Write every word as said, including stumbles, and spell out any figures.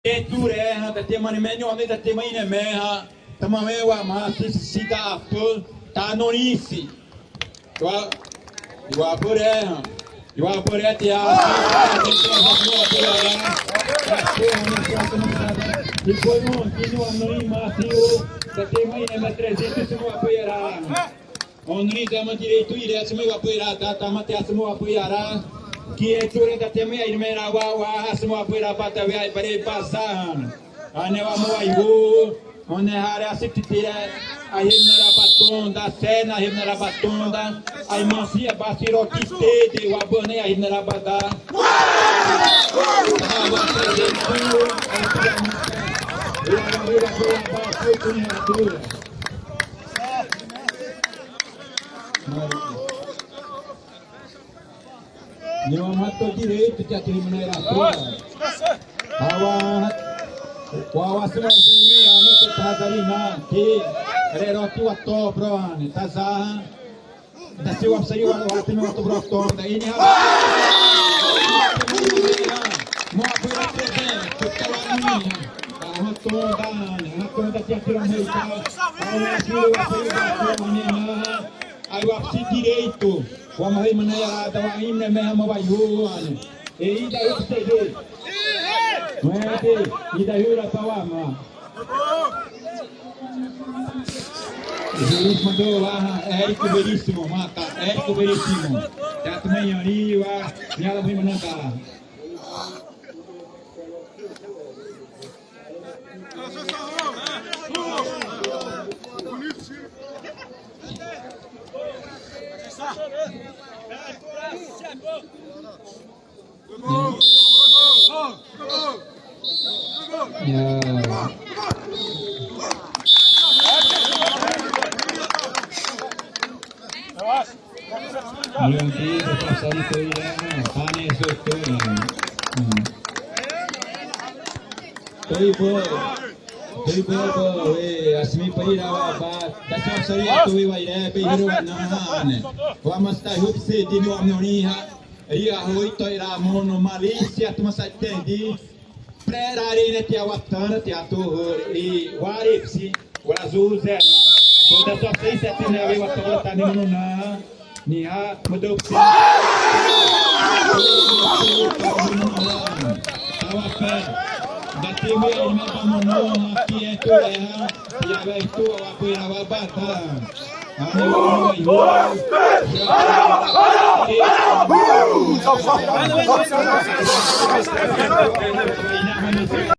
Ĩ'ra hã, da te ma ni me ni õ ne, da te ma ĩne me hã. Tãma wẽ wa ma si si da apâ, ta norĩ si. Wa, wa pore hã. Wa pore te a. Depois, não, que não, não, mas eu, da te ma ĩne me trezentos, não apoiará. Õ norĩ da ma direito iré, asima wa apoiará, da, da ma te asima wa apoiará. Que é tudo da te ma ĩne me ra wa, wa, asima wa apoiará, ba da wa, ba re, ba sa. Ane wa mo aibu, one hare asiptitira, a hemna rabatonda, sena hemna rabatonda, ai masi abasi roti tede, wa bane a hemna rabada. Ni'wa ma tô direito de atrimina era tô. Awa, wa wa sima zuri ani tô tazarina, te, rero ti wa tô bro ani, taza, da si wa sari wa wa timi wa tô bro tô, da ini ha. Mo apoio te, tô tawani, ha tô da, ha tô da ti atira mo ta, awa si wa sari wa tô ani, ha. Ai wa si direito. Wa ma hâimana za'ra da wa ĩne me hã ma waihu'u ãne. E ida hâ pese de. Wede, ida hâ ra pa wa ma. Veríssimo do wa, Érico Veríssimo, mata, Érico Veríssimo. Teatro Manhã, Riva, Niala Hâimana da. Mulai nanti pasal itu ya, panas betul. Ibu, ibu, ibu, eh, asmi pari rawa ba, dasar saya tu wa ire, pe hiro na ne. Wa masta hup se di no amnoni ha. Ria hoi to'ra mono malícia tuma sa tendi. Prerare ne tia watana tia tu hori i waripsi wala zuzema. Toda só sei se tene ave watana tani mono na. Niha mudou psi. Tawa pe. Dati mi ma ba mono na ki e tu e ha. Tia ve tu wa pe ra wa ba ta.